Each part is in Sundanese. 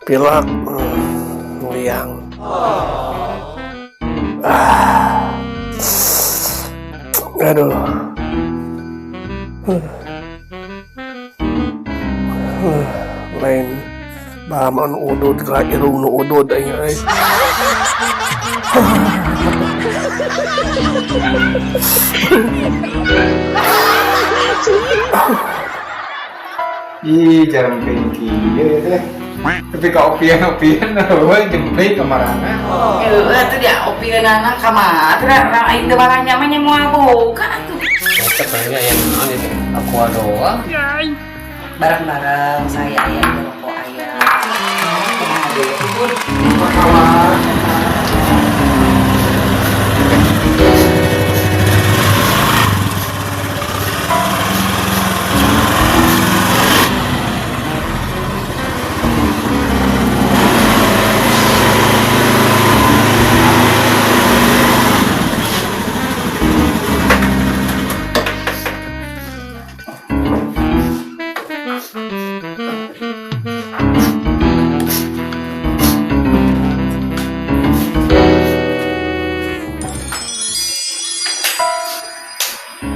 Pilek, liang. Ah. Aduh. Lain bahama nu udud ka irung nu udud aing euy. Ih, jalan pengki ya teh. Tapi ka opian-opian euy jempling ka marana. Heueuh atuh dia opieunana ka mana atuh da urang aing teu balanja mah nya moal boga atuh. Eta kayaknya aya naon ieu teh? Aqua doang. Bareng-bareng saya aya rokok aya. Kumaha deui atuh, Bun?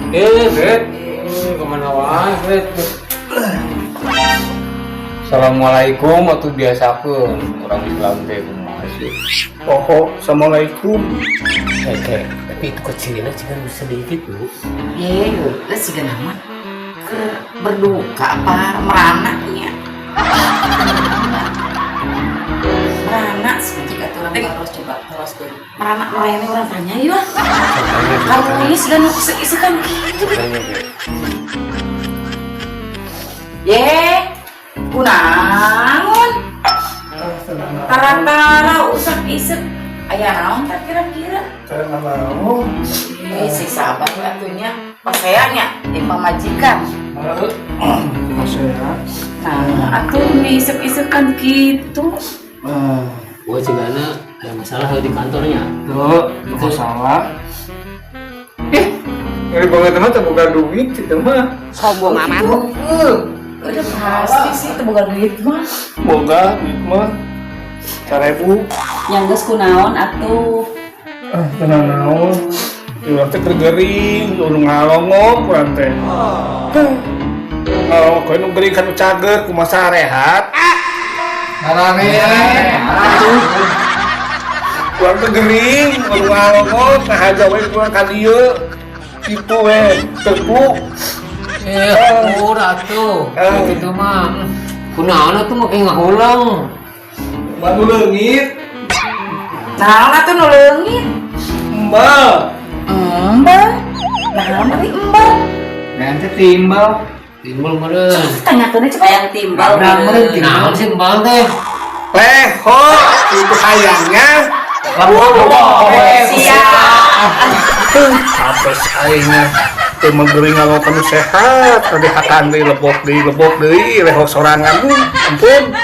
Eh, Bet. Kemana wae, Bet? Assalamualaikum atuh biasakeun urang Islam teh kumaha sih. Poho, assalamualaikum. Eh, teh, tapi itu kecilnya cuma sedikit, Bu. Ye, heueuh siga nama keur berduka apa merana nya. Merana sih Jika tuh orang terus coba terus deh. Merana merana orang tanya yeuh. Kamu ini siga nu isek-isekan kitu. Tanya, Bet. Ye, kunaon? Tara-tara usak isek. Aya naon tah kira-kira? Karena naon? Eh, si sabar we atuh nya. Pasea nya di pamajikan. Pasea. Nah, atuh ini isek-isekan kitu. Ah, Gua cigana ada masalah di kantornya. tuh, masalah. Ih, ngeri banget mah teu boga duit kitu mah. Sombong amat. Udah pasti sih itu bukan duit mah. Boga duit mah 1000. Yang geus kunaon atuh. Ah, tenang naon. Urang teh keur gering, urang ngalongok urang teh. Ngalongok we nu gering kan nu cager kumaha sarehat. Ngarane. Urang teh gering, urang ngalongok ngahaja we urang ka dieu. Kitu we, tepu. Eh, udah atuh. Eh. Gitu mah. Kunaon atuh make ngahulang. Batu leungit, Naon atuh nu leungit? embal. Embal. Naon ari embal? Nanti timbal. Timbul meureun. Tanyakeun coba ya. Yang timbal. Nah, meureun timbal. Naon sih embal teh? Leho, itu hayangnya. Siap. Apes aingnya. Teu mah gering ngalongok nu sehat, tadi hakan deui lebok deui leho sorangan. Ampun.